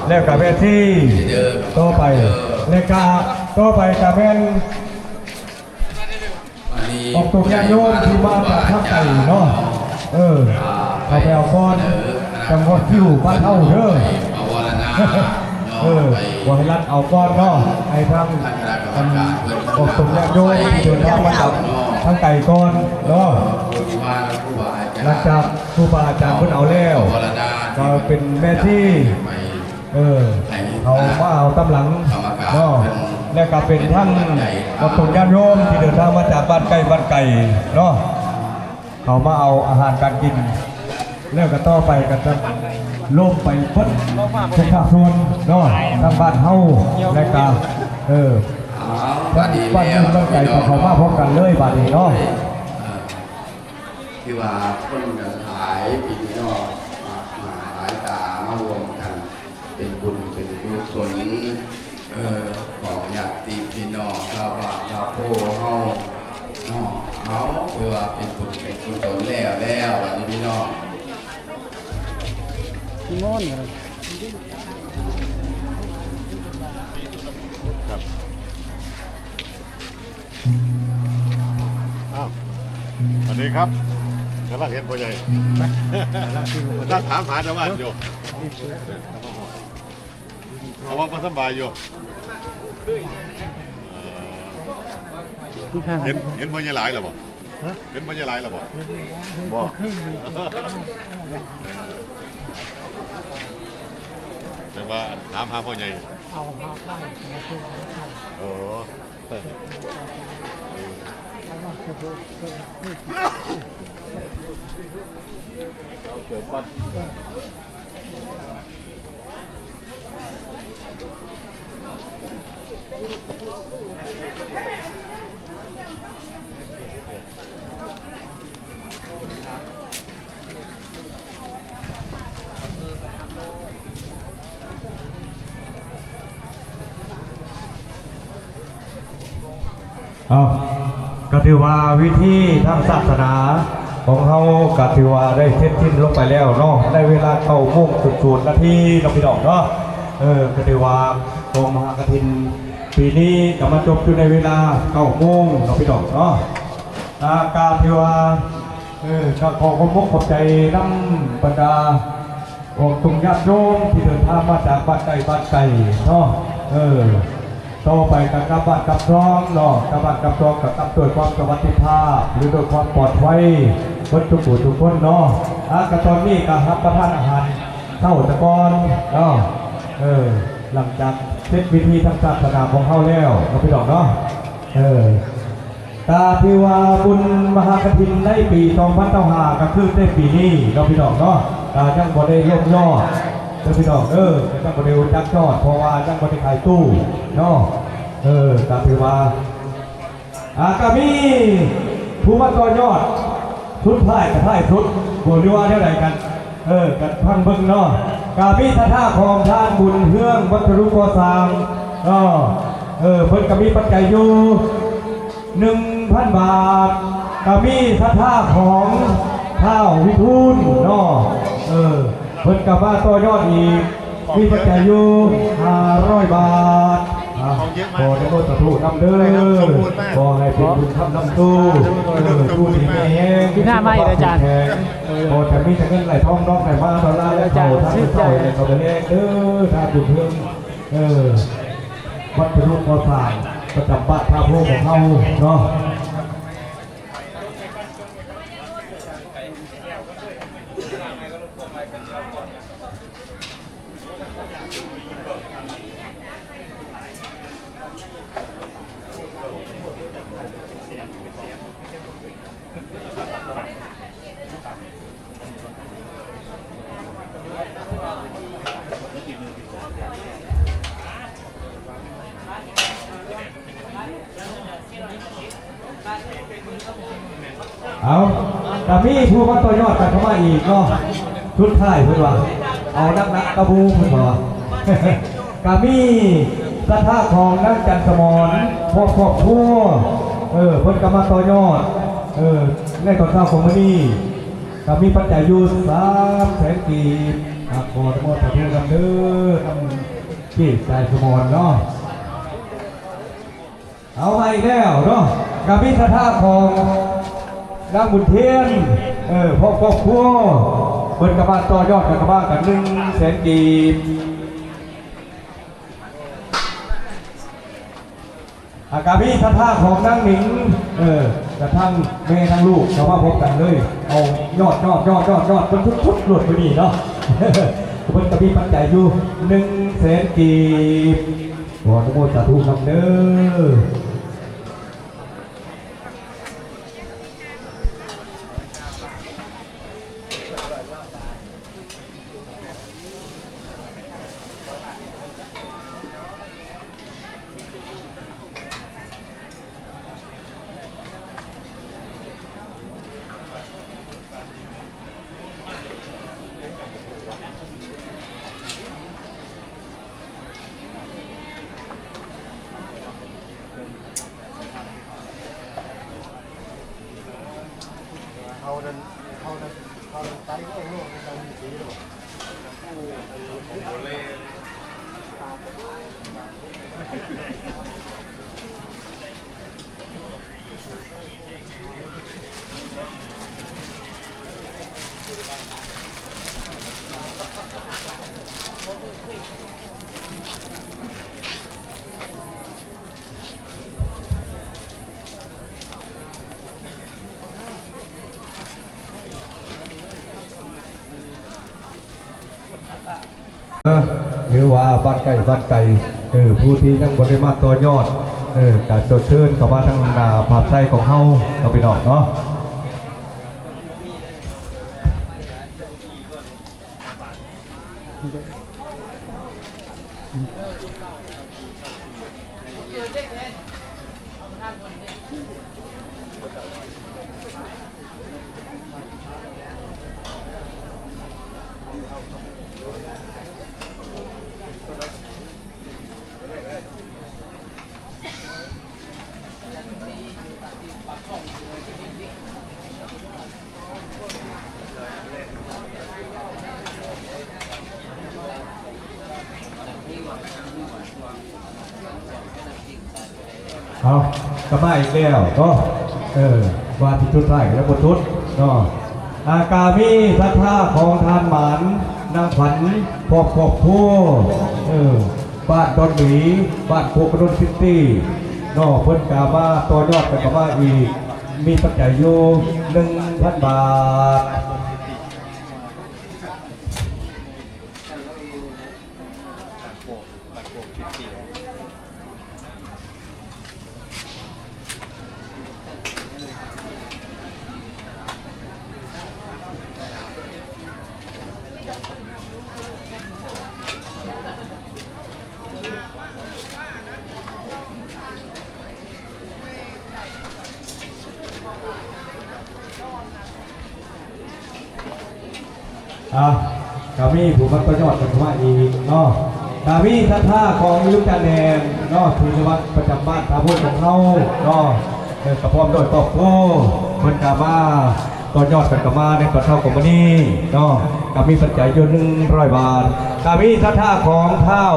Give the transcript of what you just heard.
ແລ້ວກະເວທີຕໍ່ໄປ ແລ້ວກະຕໍ່ໄປກະແມ່ນອອກຕົນຍາດໂຍມທີ່ມາຈາກທາງໄກເນາະ ເອີ ເຂົ້າໄປເອົາກ່ອນ ຈັງຫວັດຄິວບ້ານເຮົາເດີ ເອີ ບໍ່ໃຫ້ລັດເອົາກ່ອນເນາະ ໃຫ້ທາງ ອັນ ອອກຕົນຍາດໂຍມທີ່ເດີນທາງມາຈາກທາງໄກກ່ອນເນາະ ຫຼັງຈາກ ຄູບາອາຈານເພິ່ນເອົາແລ້ວ ກໍເປັນແມ່ຊີ ເອີ ເຂົາມາເອົາຕາມຫຼັງເນາະ ແລ້ວກໍເປັນທັງອອກຕົນຍາດໂຍມທີ່ເດີນທາງມາຈາກບ້ານໃກ້ບ້ານໄກເນາະ ເຂົາມາເອົາອາຫານການກິນ ແລ້ວກໍຕໍ່ໄປກໍຈະລົງໄປເບິດທຸກພາກສ່ວນເນາະ ທັງບ້ານເຮົາ ແລ້ວກໍ ເອີ ທັງບ້ານອື່ນບ້ານໄກກໍເຂົ້າມາພ້ອມກັນເລີຍບາດນີ້ເນາະ. ເອີ ຖືວ່າຄົນກັນຫຼາຍພີ່ນ້ອງ ມາ ມາຫຼາຍຕາມາຮ່ວມກັນ ເປັນບຸນເປັນກຸສົນ ເອີ ຂອງຍາດຕິພີ່ນ້ອງຊາວບ້ານຊາວໂພເຮົາເນາະ ເຮົາຖືວ່າເປັນບຸນເປັນກຸສົນແລ້ວ ແລ້ວບັດນີ້ພີ່ນ້ອງ ນິມົນ ອ້າວ ສະຫວັດດີຄັບ ກຳລັງເຫັນພໍ່ໃຫຍ່ ນັ່ງຖາມຫາຊາວບ້ານຢູ່ ເຂົາວ່າບໍ່ສະບາຍຢູ່ ເອີ ເຫັນ ເຫັນພໍ່ໃຫຍ່ຫຼາຍແລ້ວບໍ່? ຮະ? ເຫັນພໍ່ໃຫຍ່ຫຼາຍແລ້ວບໍ່? ບໍ່ ແຕ່ວ່າຖາມຫາພໍ່ໃຫຍ່ ເອົາຫາໄປ ໂອ້ ເອົາ ກໍຖືວ່າພິທີທາງສາສະໜາຂອງເຮົາກໍຖືວ່າໄດ້ເສັດສິ້ນລົງໄປແລ້ວເນາະ ໃນເວລາເກົ້າໂມງສູນນາທີເນາະ ພີ່ນ້ອງເນາະ ເອີ ກໍຖືວ່າກອງມະຫາກະຖິນປີນີ້ກໍມາຈົບຢູ່ໃນເວລາເກົ້າໂມງເນາະ ພີ່ນ້ອງເນາະ ອາ ກໍຖືວ່າ ເອີ ກໍຂໍຂອບອົກຂອບໃຈນຳບັນດາ ອອກຕົນຍາດໂຍມທີ່ເດີນທາງມາຈາກບ້ານໃກ້ບ້ານໄກເນາະ ເອີ ຕໍ່ໄປກໍກັບບ້ານກັບຊ່ອງເນາະ ກັບບ້ານກັບຊ່ອງກໍກັບດ້ວຍຄວາມສະຫວັດດີພາບ ຫຼື ດ້ວຍຄວາມປອດໄພເບິດທຸກຜູ້ທຸກຄົນເນາະ ອາ ກໍຕອນນີ້ກໍຮັບປະທານອາຫານເຊົ້າສາກ່ອນເນາະ ເອີ ຫຼັງຈາກເສັດພິທີທາງສາສະໜາຂອງເຮົາແລ້ວເນາະ ພີ່ນ້ອງເນາະ ເອີ ກໍຖືວ່າບຸນມະຫາກະຖິນໃນປີສອງພັນຊາວຫ້າ ກໍຄືແຕ່ປີນີ້ເນາະ ພີ່ນ້ອງເນາະ ກໍຍັງບໍ່ໄດ້ລົງຍອດເດີ ພີ່ນ້ອງເດີ ກໍຍັງບໍ່ໄດ້ຮູ້ຈັກຍອດ ເພາະວ່າຍັງບໍ່ໄດ້ຂາຍຕູ້ເນາະ ເອີ ກໍຖືວ່າ ອາ ກໍມີຜູ້ມາຕໍ່ຍອດ ສຸດທ້າຍກໍທ້າຍສຸດ ບໍ່ຮູ້ວ່າແນວໃດກັນ ເອີ ກໍຟັງເບິ່ງເນາະ ກໍມີສະຖາຂອງທ່ານບຸນເຮືອງ ວັດສະດຸກໍ່ສ້າງເນາະ ເອີ ເພິ່ນກໍມີປັດໄຈຢູ່ ໜຶ່ງພັນບາດ ກໍມີສັດທາຂອງທ້າວວິທູນເນາະ ເອີ ເພິ່ນກໍມາຕໍ່ຍອດອີກ ມີປັດໄຈຢູ່ຫ້າຮ້ອຍບາດ ອາ ຂໍອະນຸໂມທະນານຳເດີ ຂໍໃຫ້ເປັນບຸນຄຳນຳສູ່ ເອີ ຢູ່ດີມີແຮງ ປີໜ້າມາອີກ ອາຈານ ຂໍໃຫ້ມີແຕ່ເງິນໄຫຼທອງນອງໄຫຼມາ ດອນລາໄຫຼເຂົ້າ ທ່ານຜູ້ເຖົ້າໃຫ້ເຂົ້າໄປແລງເດີ ທ່ານບຸນເຮືອງ ເອີ ວັດສະດຸກໍ່ສ້າງປະຈຳບ້ານທ່າໂພຂອງເຮົາເນາະ. ເອົາ ກໍມີຜູ້ມາຕໍ່ຍອດກັນເຂົ້າມາອີກເນາະ ສຸດທ້າຍເພິ່ນວ່າ ເອົາໜັກໆກະໝູ່ ເພິ່ນວ່າ ກໍມີສັດທາຂອງນາງຈັນສະໝອນ ພ້ອມຄອບຄົວ ເອີ ເພິ່ນກໍມາຕໍ່ຍອດ ເອີ ໃນຕອນເຊົ້າຂອງມື້ນີ້ ກໍມີປັດໄຈຢູ່ສາມແສນກີບ ອ່າ ຂໍອະນຸໂມທະນານຳເດີ ນຳເຈ້ ຊາຍສະໝອນເນາະ. ເອົາ ມາອີກແລ້ວເນາະ ກະມີສັດທາຂອງນາງບຸນທຽນ ເອີ ພ້ອມຄອບຄົວ ເພິ່ນກະມາຕໍ່ຍອດ ກະມາກັນ ໜຶ່ງແສນກີບ. ອາ ກະມີສັດທາຂອງນາງໜິງ ເອີ ກະທັງແມ່ທັງລູກເຂົ້າມາພ້ອມກັນເລີຍ ເອົາຍອດ ຍອດ ຍອດ ຍອດ ຍອດ ເບິດທຸກໆ ໂລດມື້ນີ້ເນາະ ເພິ່ນກະມີປັດໄຈຢູ່ ໜຶ່ງແສນກີບ ຂໍອະນຸໂມສາທຸນຳເດີ. ເຂົານັ້ນ ເຂົານັ້ນ ເຂົານັ້ນໄປເນາະ ເນາະ ເຂົາມີສີເນາະ. ເອີ ຫຼືວ່າບ້ານໃກ້ບ້ານໄກ ເອີ ຜູ້ທີ່ຍັງບໍ່ໄດ້ມາຕໍ່ຍອດ ເອີ ກະເຊີນເຂົ້າມາທາງໜ້າພາບໄຊຂອງເຮົາເນາະ ພີ່ນ້ອງເນາະ. ເອົາ ກະມາອີກແລ້ວເນາະ ເອີ ວ່າຊິສຸດທ້າຍກະຍັງບໍ່ສຸດເນາະ. ອາ ກະມີສັດທາຂອງທ່ານໝານ ນາງຂວັນ ພ້ອມຄອບຄົວ ເອີ ບ້ານດອນໝີ ບ້ານໂຄກະດົນຊິດຕີ້ເນາະ ເພິ່ນກະມາຕໍ່ຍອດ ເພິ່ນກະມາອີກ ມີປັດໄຈຢູ່ ໜຶ່ງພັນບາດ. ອ່ະ ກະມີຜູ້ມາຕໍ່ຍອດກັນເຂົ້າມາອີກເນາະ ກະມີສັດທາຂອງອີລຸງຈາແນມເນາະ ທີ່ຢູ່ວັດປະຈຳບ້ານທ່າໂພນຂອງເຮົາເນາະ ເອີ ກະພ້ອມດ້ວຍຄອບຄົວ ເພິ່ນກະມາຕໍ່ຍອດກັນເຂົ້າມາໃນຕອນເຊົ້າຂອງມື້ນີ້ເນາະ ກະມີປັດໄຈຢູ່ໜຶ່ງຮ້ອຍບາດ ກະມີສັດທາຂອງທ້າວ